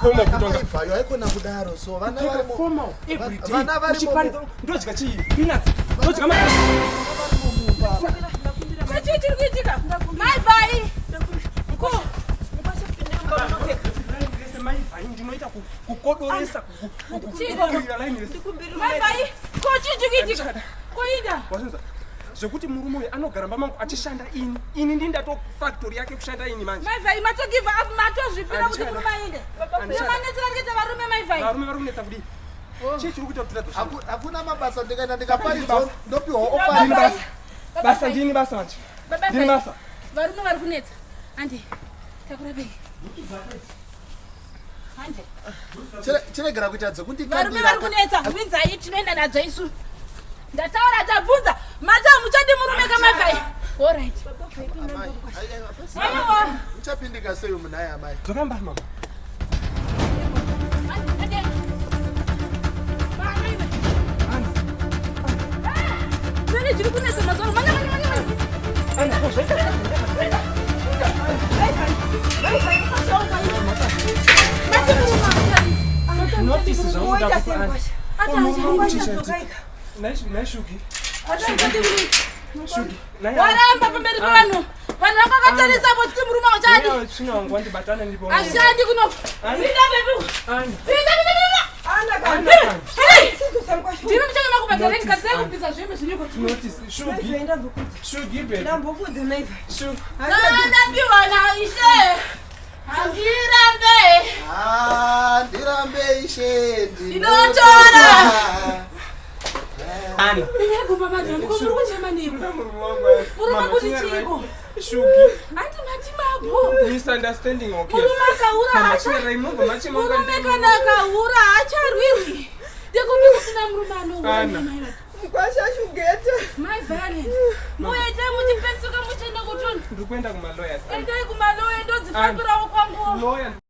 formal kutonga. Amai haikona kudaro so vana Kupfeka varimo formal every day. Vana varimo Uchiparidza ndodya chii? Peanuts. Ndodya ma varimo mumba. Chii chiri kuitika? Mai Vhai. Ko. Mai Vhai ndinoita kukodoresa kukodorera line rese. Mai Vhai. Ko chii chiri kuitika? Koida. Wazvinzwa? Zvekuti murume uyu anogara mba mangu achishanda ini. Ini ndini ndato factory yake kushanda ini manje. Mai Vhai mato give up matozvipira kuti Handichada. murume aende. Handichada. Nemanetsera ndikuita varume mai Vhai. Varume vari kunetsa kudii? Chii chiri kuita kuti tiratidze kushanda? Hakuna mabasa ndikaenda ndikaparidza ndopiwa Ndini ofari. basa. Baba Basa Vhai. ndini basa manje. Baba Ndini Vhai. basa. Varume vari kunetsa. Andi. Takura bhegi. Hande. Chiregera kuita Varume dzekundikandira. vari kunetsa. Winzai tinoenda nadzo isu. Ndataura tabvunza. Mati hamuchadi murume kamai Vhai. All right. Amai, ai, ai, Aiwa. Muchapindika sei munhai amai? Dzoka mba mama. Mene chiri kunetsa mazuva ano. Manya, manya, manya, manya. Ana, ko zvaita. Notice zvaunoda kupa Ana. Nhai Shugi. Shugi. Nhai Ana. Waramba pamberi pevanhu. Vanhu vanga vakatarisa voti murume hauchadi. Uya tsvina wangu wandibatana ndipo. Ashandi kuno. Ana. Pinda baby. Ana. Pinda, pinda, pinda. Ana. Hey! Ndimi muchanga makubhadhara rent kasi dai kubvisa zvimwe zviriko. Notice Shugi. Shugi baby. Shugi. Ndapiwa naishe. Handirambe. Ah, ndirambe ishe Ndinotora. Ana. Ndinegumba madam, ko muri kuchema neiko? Murume wangu. Murume Mama, kuti chinyarara. chiiko? Shugi. Handi mati mabho. Misunderstanding okay. Murume akaura Mama, hacha. chinyarara, munobva machema Murume ungandini. kana akaura haacharwirwi. Ndekupi kusina murume anoura Ana. mai vati. Mkwasha shugeta. Mai Violet. Muite muchipesuka muchienda kutoni. Ndiri kuenda kumalawyers. Endai kumaloya ndodzifambirawo kwangu. Lawyer.